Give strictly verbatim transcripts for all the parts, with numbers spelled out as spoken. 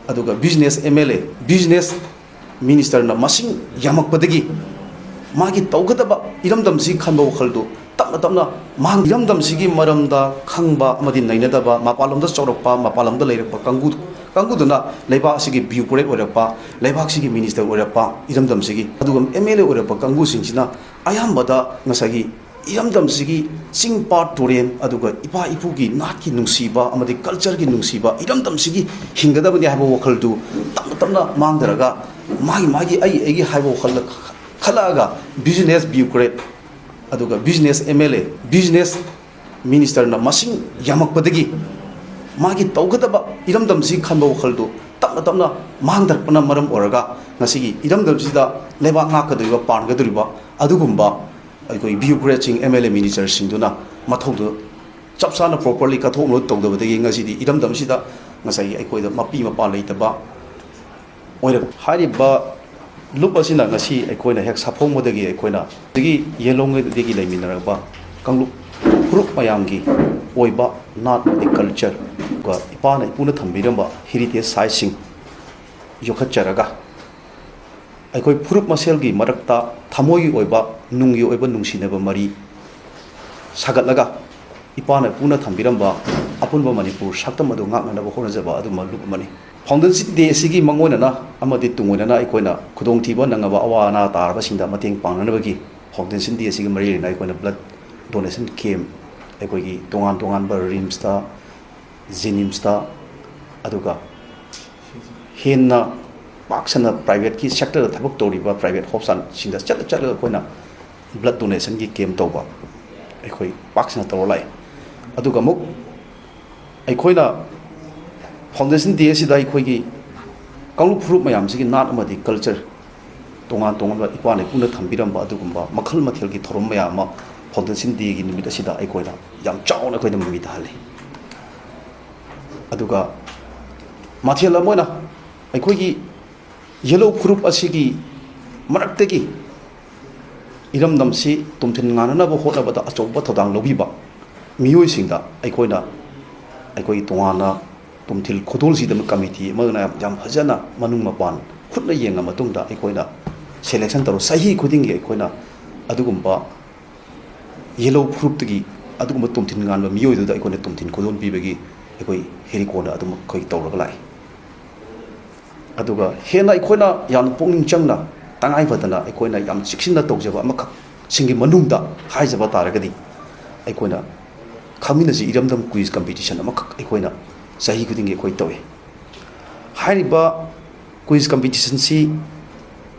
ꯑꯗꯨꯒ business M L A, business ꯃꯤꯅꯤꯁꯇꯔꯅ ꯃꯁꯤꯡ ꯌꯥꯝꯃꯛꯄꯗꯒꯤ ꯃꯥꯒꯤ ꯇꯧꯒꯗꯕ ꯏꯔꯝꯗꯝꯁꯤ ꯈꯟꯕ ꯋꯥꯈꯜꯗꯨ ꯇꯞꯅ ꯇꯞꯅ ꯃꯥꯡ-, ꯏꯔꯝꯗꯝꯁꯤꯒꯤ ꯃꯔꯝꯗ ꯈꯪꯕ ꯑꯃꯗꯤ ꯅꯩꯅꯗꯕ, ꯃꯄꯥꯟꯂꯣꯝꯗ ꯆꯥꯎꯔꯛꯄ, ꯃꯄꯥꯟꯂꯣꯝꯗ ꯂꯩꯔꯛꯄ ꯀꯥꯡꯕꯨ, ꯀꯥꯡꯕꯨꯗꯨꯅ ꯂꯩꯕꯥꯛ ꯑꯁꯤꯒꯤ ꯕ꯭ꯌꯨꯀ꯭ꯔꯦꯠ ꯑꯣꯏꯔꯛꯄ, ꯂꯩꯕꯥꯛꯁꯤꯒꯤ ꯃꯤꯅꯤꯁꯇꯔ ꯑꯣꯏꯔꯛꯄ, ꯏꯔꯝꯗꯝꯁꯤꯒꯤ, ꯑꯗꯨꯒ ꯑꯦꯝ ꯑꯦꯜ ꯑꯦ ꯑꯣꯏꯔꯛꯄ ꯀꯥꯡꯕꯨꯁꯤꯡꯁꯤꯅ ꯑꯌꯥꯝꯕꯗ ꯉꯁꯥꯏꯒꯤ ꯏꯔꯝꯗꯝꯁꯤꯒꯤ ꯆꯤꯡ ꯄꯥꯠ ꯇꯨꯔꯦꯜ, ꯑꯗꯨꯒ ꯏꯄꯥ ꯏꯄꯨꯒꯤ ꯅꯥꯠꯀꯤ ꯅꯨꯡꯁꯤꯕ ꯑꯃꯗꯤ ꯀꯜꯆꯔꯒꯤ ꯅꯨꯡꯁꯤꯕ, ꯏꯔꯝꯗꯝꯁꯤꯒꯤ ꯍꯤꯡꯒꯗꯕꯅꯤ ꯍꯥꯏꯕ ꯋꯥꯈꯜꯗꯨ ꯇꯞꯅ ꯇꯞꯅ ꯃꯥꯡꯊꯔꯒ, ꯃꯥꯒꯤ ꯃꯥꯒꯤ ꯑꯩ ꯑꯩꯒꯤ ꯍꯥꯏꯕ ꯋꯥꯈꯜꯗ ꯈꯜꯂꯛꯑꯒ, ꯕꯤꯖꯤꯅꯦꯁ ꯕ꯭ꯌꯨꯀ꯭ꯔꯦꯠ, ꯑꯗꯨꯒ business M L A, business ꯃꯤꯅꯤꯁꯇꯔꯅ ꯃꯁꯤꯡ ꯌꯥꯝꯃꯛꯄꯗꯒꯤ ꯃꯥꯒꯤ ꯇꯧꯒꯗꯕ ꯏꯔꯝꯗꯝꯁꯤ ꯈꯟꯕ ꯋꯥꯈꯜꯗꯨ ꯇꯞꯅ ꯇꯞꯅ ꯃꯥꯡꯊꯔꯛꯄꯅ ꯃꯔꯝ ꯑꯣꯏꯔꯒ, ꯉꯁꯤꯒꯤ ꯏꯔꯝꯗꯝꯁꯤꯗ ꯂꯩꯕꯥꯛ ꯉꯥꯛꯀꯗꯧꯔꯤꯕ, ꯄꯥꯟꯒꯗꯧꯔꯤꯕ ꯑꯗꯨꯒꯨꯝꯕ ꯑꯩꯈꯣꯏ ꯕ꯭ꯌꯨꯀ꯭ꯔꯦꯠꯁꯤꯡ, ꯑꯦꯝ ꯑꯦꯜ ꯑꯦ ꯃꯤꯅꯤꯁꯇꯔꯁꯤꯡꯗꯨꯅ ꯃꯊꯧꯗꯨ ꯆꯞ ꯆꯥꯅ ꯄ꯭ꯔꯣꯄꯔꯂꯤ ꯀꯠꯊꯣꯛꯅ ꯇꯧꯗꯕꯗꯒꯤ ꯉꯁꯤꯗꯤ ꯏꯔꯝꯗꯝꯁꯤꯗ ꯉꯁꯥꯏꯒꯤ ꯑꯩꯈꯣꯏꯗ ꯃꯄꯤ ꯃꯄꯥ ꯂꯩꯇꯕ ꯑꯣꯏꯔꯛ-, ꯍꯥꯏꯔꯤꯕ ꯂꯨꯞ ꯑꯁꯤꯅ ꯉꯁꯤ ꯑꯩꯈꯣꯏꯅ ꯍꯦꯛ ꯁꯥꯐꯣꯡꯕꯗꯒꯤ ꯑꯩꯈꯣꯏꯅ ꯍꯧꯖꯤꯛꯀꯤ ꯌꯦꯂꯣꯡꯗꯒꯤ ꯂꯩꯃꯤꯟꯅꯔꯛꯄ ꯀꯥꯡꯂꯨꯞ ꯐꯨꯔꯨꯞ ꯃꯌꯥꯝꯒꯤ ꯑꯣꯏꯕ ꯅꯥꯠ ꯑꯃꯗꯤ ꯀꯜꯆꯔ, ꯑꯗꯨꯒ ꯏꯄꯥꯅ ꯏꯄꯨꯅ ꯊꯝꯕꯤꯔꯝꯕ ꯍꯦꯔꯤꯇꯦꯖ ꯁꯥꯏꯠꯁꯤꯡ ꯌꯣꯛꯈꯠꯆꯔꯒ, ꯑꯩꯈꯣꯏ ꯐꯨꯔꯨꯞ ꯃꯁꯦꯜꯒꯤ ꯃꯔꯛꯇ ꯊꯃꯣꯏꯒꯤ ꯑꯣꯏꯕ, ꯅꯨꯡꯒꯤ ꯑꯣꯏꯕ ꯅꯨꯡꯁꯤꯅꯕ ꯃꯔꯤ ꯁꯥꯒꯠꯂꯒ, ꯏꯄꯥꯅ ꯏꯄꯨꯅ ꯊꯝꯕꯤꯔꯝꯕ ꯑꯄꯨꯟꯕ ꯃꯅꯤꯄꯨꯔ ꯁꯛꯇꯝ ꯑꯗꯨ ꯉꯥꯛꯅꯅꯕ ꯍꯣꯠꯅꯖꯕ ꯑꯗꯨꯝꯕ ꯂꯨꯞ ꯑꯃꯅꯤ꯫ ꯐꯥꯎꯟꯗꯦꯁꯟ ꯗꯦ ꯑꯁꯤꯒꯤ ꯃꯥꯡꯑꯣꯏꯅꯅ ꯑꯃꯗꯤ ꯇꯨꯡꯑꯣꯏꯅꯅ ꯑꯩꯈꯣꯏꯅ ꯈꯨꯗꯣꯡꯊꯤꯕ ꯅꯪꯉꯕ ꯑꯋꯥ ꯑꯅꯥ ꯇꯥꯔꯕꯁꯤꯡꯗ ꯃꯇꯦꯡ ꯄꯥꯡꯅꯅꯕꯒꯤ ꯐꯥꯎꯟꯗꯦꯁꯟ ꯗꯦ ꯑꯁꯤꯒꯤ ꯃꯔꯤ ꯂꯩꯅꯅ ꯑꯩꯈꯣꯏꯅ ꯕ꯭ꯂꯗ ꯗꯣꯅꯦꯁꯟ ꯀꯦꯝꯞ ꯑꯩꯈꯣꯏꯒꯤ ꯇꯣꯉꯥꯟ ꯇꯣꯉꯥꯟꯕ ꯔꯤꯝꯁꯇ, ꯖꯦꯅꯤꯝꯁꯇ, ꯑꯗꯨꯒ ꯍꯦꯟꯅ ꯄꯥꯛ ꯁꯟꯅ ꯄ꯭ꯔꯥꯏꯚꯦꯠꯀꯤ ꯁꯦꯛꯇꯔꯗ ꯊꯕꯛ ꯇꯧꯔꯤꯕ ꯄ꯭ꯔꯥꯏꯚꯦꯠ ꯍꯣꯁꯄꯤꯇꯥꯜꯁꯤꯡꯗ ꯆꯠꯂ ꯆꯠꯂꯒ ꯑꯩꯈꯣꯏꯅ ꯕ꯭ꯂꯗ ꯗꯣꯅꯦꯁꯟꯒꯤ ꯀꯦꯝꯞ ꯇꯧꯕ ꯑꯩꯈꯣꯏ ꯄꯥꯛ ꯁꯟꯅ ꯇꯧꯔ ꯂꯥꯛꯏ꯫ ꯑꯗꯨꯒ ꯑꯃꯨꯛ ꯑꯩꯈꯣꯏꯅ ꯐꯥꯎꯟꯗꯦꯁꯟ ꯗꯦ ꯑꯁꯤꯗ ꯑꯩꯈꯣꯏꯒꯤ ꯀꯥꯡꯂꯨꯞ ꯐꯨꯔꯨꯞ ꯃꯌꯥꯝꯁꯤꯒꯤ ꯅꯥꯠ ꯑꯃꯗꯤ ꯀꯜꯆꯔ, ꯇꯣꯉꯥꯟ ꯇꯣꯉꯥꯟꯕ ꯏꯄꯥꯅ ꯏꯄꯨꯅ ꯊꯝꯕꯤꯔꯝꯕ ꯑꯗꯨꯒꯨꯝꯕ ꯃꯈꯜ ꯃꯊꯦꯜꯒꯤ ꯊꯧꯔꯝ ꯃꯌꯥꯝ ꯑꯃ ꯐꯥꯎꯟꯗꯦꯁꯟ ꯗꯦꯒꯤ ꯅꯨꯃꯤꯠ ꯑꯁꯤꯗ ꯑꯩꯈꯣꯏꯅ ꯌꯥꯝ ꯆꯥꯎꯅ ꯑꯩꯈꯣꯏꯅ ꯃꯃꯤ ꯇꯥꯍꯜꯂꯤ꯫ ꯑꯗꯨꯒ ꯃꯊꯦꯜ ꯑꯃ ꯑꯣꯏꯅ ꯑꯩꯈꯣꯏꯒꯤ ꯌꯦꯂꯣ ꯐꯨꯔꯨꯞ ꯑꯁꯤꯒꯤ ꯃꯔꯛꯇꯒꯤ ꯏꯔꯝꯗꯝꯁꯤ ꯇꯨꯝꯊꯤꯟ ꯉꯥꯟꯅꯅꯕ ꯍꯣꯠꯅꯕꯗ ꯑꯆꯧꯕ ꯊꯧꯗꯥꯡ ꯂꯧꯕꯤꯕ ꯃꯤꯑꯣꯏꯁꯤꯡꯗ ꯑꯩꯈꯣꯏꯅ, ꯑꯩꯈꯣꯏꯒꯤ ꯇꯣꯉꯥꯟꯅ ꯇꯨꯝꯊꯤꯜ ꯈꯨꯗꯣꯜꯁꯤꯗ ꯀꯃꯤꯇꯤ ꯑꯃꯅ ꯌꯥꯝ ꯐꯖꯅ ꯃꯅꯨꯡ ꯃꯄꯥꯟ ꯈꯨꯠꯅ ꯌꯦꯡꯉ ꯃꯇꯨꯡꯗ ꯑꯩꯈꯣꯏꯅ ꯁꯦꯂꯦꯛꯁꯟ ꯇꯧꯔ, ꯆꯍꯤ ꯈꯨꯗꯤꯡꯒꯤ ꯑꯩꯈꯣꯏꯅ ꯑꯗꯨꯒꯨꯝꯕ ꯌꯦꯜꯍꯧ ꯐꯨꯔꯨꯞꯇꯒꯤ ꯑꯗꯨꯒꯨꯝꯕ ꯇꯨꯝꯊꯤꯟ ꯉꯥꯟꯕ ꯃꯤꯑꯣꯏꯗꯨꯗ ꯑꯩꯈꯣꯏꯅ ꯇꯨꯝꯊꯤꯟ ꯈꯨꯗꯣꯜ ꯄꯤꯕꯒꯤ ꯑꯩꯈꯣꯏ ꯍꯦꯔꯤꯀꯣꯟꯅ ꯑꯗꯨꯝ ꯑꯩꯈꯣꯏ ꯇꯧꯔꯒ ꯂꯥꯛꯏ꯫ ꯑꯗꯨꯒ ꯍꯦꯟꯅ ꯑꯩꯈꯣꯏꯅ ꯌꯥꯝꯅ ꯄꯨꯛꯅꯤꯡ ꯆꯪꯅ, ꯇꯉꯥꯏ ꯐꯗꯅ ꯑꯩꯈꯣꯏꯅ ꯌꯥꯝ ꯆꯦꯛꯁꯤꯟꯅ ꯇꯧꯖꯕ ꯑꯃꯈꯛꯁꯤꯡꯒꯤ ꯃꯅꯨꯡꯗ ꯍꯥꯏꯖꯕ ꯇꯥꯔꯒꯗꯤ, ꯑꯩꯈꯣꯏꯅ ꯈꯪꯃꯤꯟꯅꯁꯤ ꯏꯔꯝꯗꯝ quiz competition ꯑꯃꯈꯛ ꯑꯩꯈꯣꯏꯅ ꯆꯍꯤ ꯈꯨꯗꯤꯡꯒꯤ ꯑꯩꯈꯣꯏ ꯇꯧꯏ꯫ ꯍꯥꯏꯔꯤꯕ quiz competitionꯁꯤ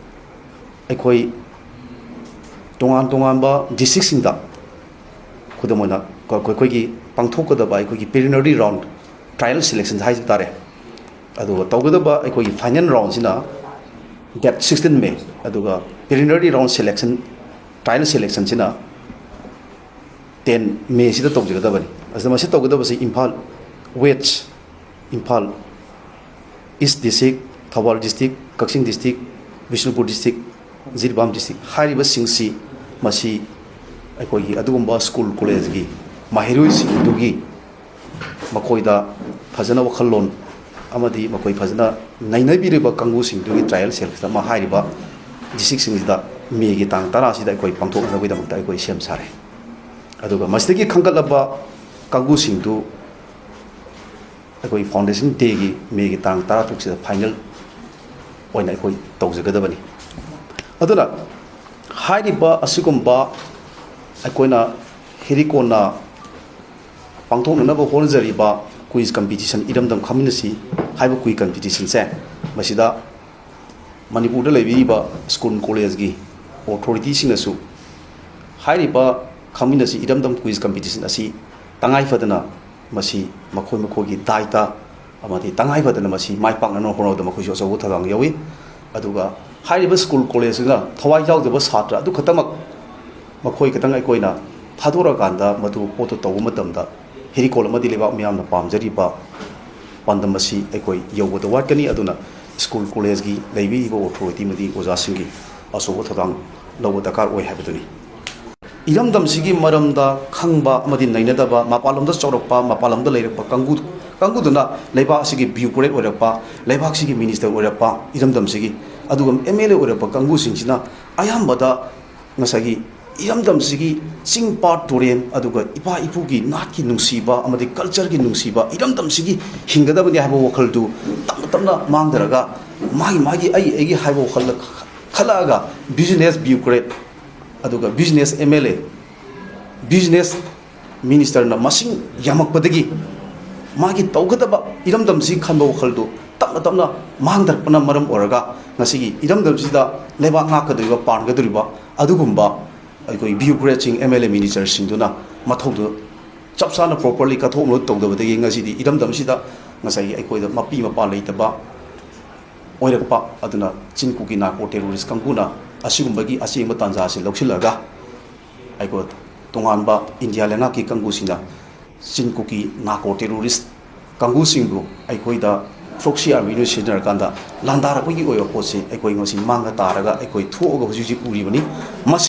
ꯑꯩꯈꯣꯏ ꯇꯣꯉꯥꯟ ꯇꯣꯉꯥꯟꯕ districtꯁꯤꯡꯗ, ꯈꯨꯗꯝ ꯑꯣꯏꯅ, ꯑꯩꯈꯣꯏꯒꯤ ꯄꯥꯡꯊꯣꯛꯀꯗꯕ ꯑꯩꯈꯣꯏꯒꯤ preliminary round trial selection ꯍꯥꯏꯖꯕ ꯇꯥꯔꯦ꯫ ꯑꯗꯨꯒ ꯇꯧꯒꯗꯕ ꯑꯩꯈꯣꯏꯒꯤ final roundꯁꯤꯅ date sixteen May, ꯑꯗꯨꯒ preliminary round selection, trial selectionꯁꯤꯅ ten Mayꯁꯤꯗ ꯇꯧꯖꯒꯗꯕꯅꯤ꯫ ꯑꯁꯤꯗ ꯃꯁꯤ ꯇꯧꯒꯗꯕꯁꯤ Imphal West, Imphal East district, Thoubal district, ꯀꯛꯆꯤꯡ district, Bishnupur district, Jiribam district ꯍꯥꯏꯔꯤꯕꯁꯤꯡꯁꯤ, ꯃꯁꯤ ꯑꯩꯈꯣꯏꯒꯤ ꯑꯗꯨꯒꯨꯝꯕ school collegeꯀꯤ ꯃꯍꯩꯔꯣꯏꯁꯤꯡꯗꯨꯒꯤ, ꯃꯈꯣꯏꯗ ꯐꯖꯅ ꯋꯥꯈꯜꯂꯣꯟ ꯑꯃꯗꯤ ꯃꯈꯣꯏ ꯐꯖꯅ ꯅꯩꯅꯕꯤꯔꯤꯕ ꯀꯥꯡꯕꯨꯁꯤꯡꯗꯨꯒꯤ trial selection ꯑꯃ ꯍꯥꯏꯔꯤꯕ districtꯁꯤꯡꯁꯤꯗ Mayꯒꯤ ꯇꯥꯡ ꯇꯔꯥꯁꯤꯗ ꯑꯩꯈꯣꯏ ꯄꯥꯡꯊꯣꯛꯅꯕꯒꯤꯗꯃꯛꯇ ꯑꯩꯈꯣꯏ ꯁꯦꯝ ꯁꯥꯔꯦ꯫ ꯑꯗꯨꯒ ꯃꯁꯤꯗꯒꯤ ꯈꯟꯒꯠꯂꯕ ꯀꯥꯡꯕꯨꯁꯤꯡꯗꯨ ꯑꯩꯈꯣꯏ foundation dayꯒꯤ Mayꯒꯤ ꯇꯥꯡ ꯇꯔꯥꯇꯔꯨꯛꯁꯤꯗ final ꯑꯣꯏꯅ ꯑꯩꯈꯣꯏ ꯇꯧꯖꯒꯗꯕꯅꯤ꯫ ꯑꯗꯨꯅ ꯍꯥꯏꯔꯤꯕ ꯑꯁꯤꯒꯨꯝꯕ ꯑꯩꯈꯣꯏꯅ ꯍꯦꯔꯤꯀꯣꯟꯅ ꯄꯥꯡꯊꯣꯛꯅꯅꯕ ꯍꯣꯠꯅꯖꯔꯤꯕ quiz competition, ꯏꯔꯝꯗꯝ ꯈꯪꯃꯤꯟꯅꯁꯤ ꯍꯥꯏꯕ quiz competitionꯁꯦ, ꯃꯁꯤꯗ ꯃꯅꯤꯄꯨꯔꯗ ꯂꯩꯕꯤꯔꯤꯕ school collegeꯀꯤ authorityꯁꯤꯡꯅꯁꯨ ꯍꯥꯏꯔꯤꯕ ꯈꯪꯃꯤꯟꯅꯁꯤ ꯏꯔꯝꯗꯝ quiz competition ꯑꯁꯤ ꯇꯉꯥꯏ ꯐꯗꯅ ꯃꯁꯤ ꯃꯈꯣꯏ ꯃꯈꯣꯏꯒꯤ ꯗꯥꯏꯇ ꯑꯃꯗꯤ ꯇꯉꯥꯏ ꯐꯗꯅ ꯃꯁꯤ ꯃꯥꯏ ꯄꯥꯛꯅꯅꯕ ꯍꯣꯠꯅꯕꯗ ꯃꯈꯣꯏꯁꯨ ꯑꯆꯧꯕ ꯊꯧꯗꯥꯡ ꯌꯥꯎꯏ꯫ ꯑꯗꯨꯒ ꯍꯥꯏꯔꯤꯕ school collegeꯁꯤꯅ ꯊꯋꯥꯏ ꯌꯥꯎꯖꯕ ꯁꯥꯇ꯭ꯔ ꯑꯗꯨ ꯈꯛꯇꯃꯛ, ꯃꯈꯣꯏ ꯈꯛꯇꯪ ꯑꯩꯈꯣꯏꯅ ꯊꯥꯗꯣꯔꯛꯑꯀꯥꯟꯗ ꯃꯗꯨ ꯄꯣꯠꯇꯨ ꯇꯧꯕ ꯃꯇꯝꯗ ꯍꯦꯔꯤꯀꯣꯟ ꯑꯃꯗꯤ ꯂꯩꯕꯥꯛ ꯃꯤꯌꯥꯝꯅ ꯄꯥꯝꯖꯔꯤꯕ ꯄꯥꯟꯗꯝ ꯑꯁꯤ ꯑꯩꯈꯣꯏ ꯌꯧꯕꯗ ꯋꯥꯠꯀꯅꯤ꯫ ꯑꯗꯨꯅ school collegeꯀꯤ ꯂꯩꯕꯤꯔꯤꯕ authority ꯑꯃꯗꯤ ꯑꯣꯖꯥꯁꯤꯡꯒꯤ ꯑꯆꯧꯕ ꯊꯧꯗꯥꯡ ꯂꯧꯕ ꯗꯔꯀꯥꯔ ꯑꯣꯏ ꯍꯥꯏꯕꯗꯨꯅꯤ꯫ ꯏꯔꯝꯗꯝꯁꯤꯒꯤ ꯃꯔꯝꯗ ꯈꯪꯕ ꯑꯃꯗꯤ ꯅꯩꯅꯗꯕ, ꯃꯄꯥꯟ ꯂꯝꯗ ꯆꯥꯎꯔꯛꯄ, ꯃꯄꯥꯟ ꯂꯝꯗ ꯂꯩꯔꯛꯄ ꯀꯥꯡꯕꯨ ꯀꯥꯡꯕꯨꯗꯨꯅ ꯂꯩꯕꯥꯛ ꯑꯁꯤꯒꯤ ꯕ꯭ꯌꯨꯀ꯭ꯔꯦꯠ ꯑꯣꯏꯔꯛꯄ, ꯂꯩꯕꯥꯛꯁꯤꯒꯤ ꯃꯤꯅꯤꯁꯇꯔ ꯑꯣꯏꯔꯛꯄ, ꯏꯔꯝꯗꯝꯁꯤꯒꯤ, ꯑꯗꯨꯒ ꯑꯦꯝ ꯑꯦꯜ ꯑꯦ ꯑꯣꯏꯔꯛꯄ ꯀꯥꯡꯕꯨꯁꯤꯡꯁꯤꯅ ꯑꯌꯥꯝꯕꯗ ꯉꯁꯥꯏꯒꯤ ꯏꯔꯝꯗꯝꯁꯤꯒꯤ ꯆꯤꯡ ꯄꯥꯠ ꯇꯨꯔꯦꯜ, ꯑꯗꯨꯒ ꯏꯄꯥ ꯏꯄꯨꯒꯤ ꯅꯥꯠꯀꯤ ꯅꯨꯡꯁꯤꯕ ꯑꯃꯗꯤ ꯀꯜꯆꯔꯒꯤ ꯅꯨꯡꯁꯤꯕ, ꯏꯔꯝꯗꯝꯁꯤꯒꯤ ꯍꯤꯡꯒꯗꯕꯅꯤ ꯍꯥꯏꯕ ꯋꯥꯈꯜꯗꯨ ꯇꯞꯅ ꯇꯞꯅ ꯃꯥꯡꯊꯔꯒ, ꯃꯥꯒꯤ ꯃꯥꯒꯤ ꯑꯩ ꯑꯩꯒꯤ ꯍꯥꯏꯕ ꯋꯥꯈꯜꯗ ꯈꯜꯂꯛꯑꯒ, ꯕꯤꯖꯤꯅꯦꯁ ꯕ꯭ꯌꯨꯀ꯭ꯔꯦꯠ, ꯑꯗꯨꯒ business M L A, business ꯃꯤꯅꯤꯁꯇꯔꯅ ꯃꯁꯤꯡ ꯌꯥꯝꯃꯛꯄꯗꯒꯤ ꯃꯥꯒꯤ ꯇꯧꯒꯗꯕ ꯏꯔꯝꯗꯝꯁꯤ ꯈꯟꯕ ꯋꯥꯈꯜꯗꯨ ꯇꯞꯅ ꯇꯞꯅ ꯃꯥꯡꯊꯔꯛꯄꯅ ꯃꯔꯝ ꯑꯣꯏꯔꯒ, ꯉꯁꯤꯒꯤ ꯏꯔꯝꯗꯝꯁꯤꯗ ꯂꯩꯕꯥꯛ ꯉꯥꯛꯀꯗꯧꯔꯤꯕ, ꯄꯥꯟꯒꯗꯧꯔꯤꯕ ꯑꯗꯨꯒꯨꯝꯕ ꯑꯩꯈꯣꯏ ꯕ꯭ꯌꯨꯀ꯭ꯔꯦꯠꯁꯤꯡ, ꯑꯦꯝ ꯑꯦꯜ ꯑꯦ ꯃꯤꯅꯤꯁꯇꯔꯁꯤꯡꯗꯨꯅ ꯃꯊꯧꯗꯨ ꯆꯞ ꯆꯥꯅ ꯄ꯭ꯔꯣꯄꯔꯂꯤ ꯀꯠꯊꯣꯛꯅ ꯇꯧꯗꯕꯗꯒꯤ ꯉꯁꯤꯗꯤ ꯏꯔꯝꯗꯝꯁꯤꯗ ꯉꯁꯥꯏꯒꯤ ꯑꯩꯈꯣꯏꯗ ꯃꯄꯤ ꯃꯄꯥ ꯂꯩꯇꯕ ꯑꯣꯏꯔꯛꯄ꯫ ꯑꯗꯨꯅ ꯆꯤꯟ ꯀꯨꯀꯤ ꯅꯥꯔꯀꯣ ꯇꯦꯔꯣꯔꯤꯁ ꯀꯥꯡꯕꯨꯅ ꯑꯁꯤꯒꯨꯝꯕꯒꯤ ꯑꯆꯦꯡꯕ ꯇꯥꯟꯖꯥ ꯑꯁꯤ ꯂꯧꯁꯤꯜꯂꯒ, ꯑꯩꯈꯣꯏ ꯇꯣꯉꯥꯟꯕ ꯏꯟꯗꯤꯌꯥ ꯂꯩꯉꯥꯛꯀꯤ ꯀꯥꯡꯕꯨꯁꯤꯡꯅ ꯆꯤꯟ ꯀꯨꯀꯤ ꯅꯥꯔꯀꯣ ꯇꯦꯔꯣꯔꯤꯁ ꯀꯥꯡꯕꯨꯁꯤꯡꯕꯨ ꯑꯩꯈꯣꯏꯗ ꯄ꯭ꯔꯣꯛꯁꯤ ꯑꯥꯔꯃꯤꯅ ꯁꯤꯖꯤꯟꯅꯔꯀꯥꯟꯗ ꯂꯥꯟꯗꯥꯔꯛꯄꯒꯤ ꯑꯣꯏꯕ ꯄꯣꯠꯁꯤ ꯑꯩꯈꯣꯏ ꯉꯁꯤ ꯃꯥꯡꯗ ꯇꯥꯔꯒ ꯑꯩꯈꯣꯏ ꯊꯣꯛꯑꯒ ꯍꯧꯖꯤꯛ ꯍꯧꯖꯤꯛ ꯎꯔꯤꯕꯅꯤ꯫ ꯃꯁꯤ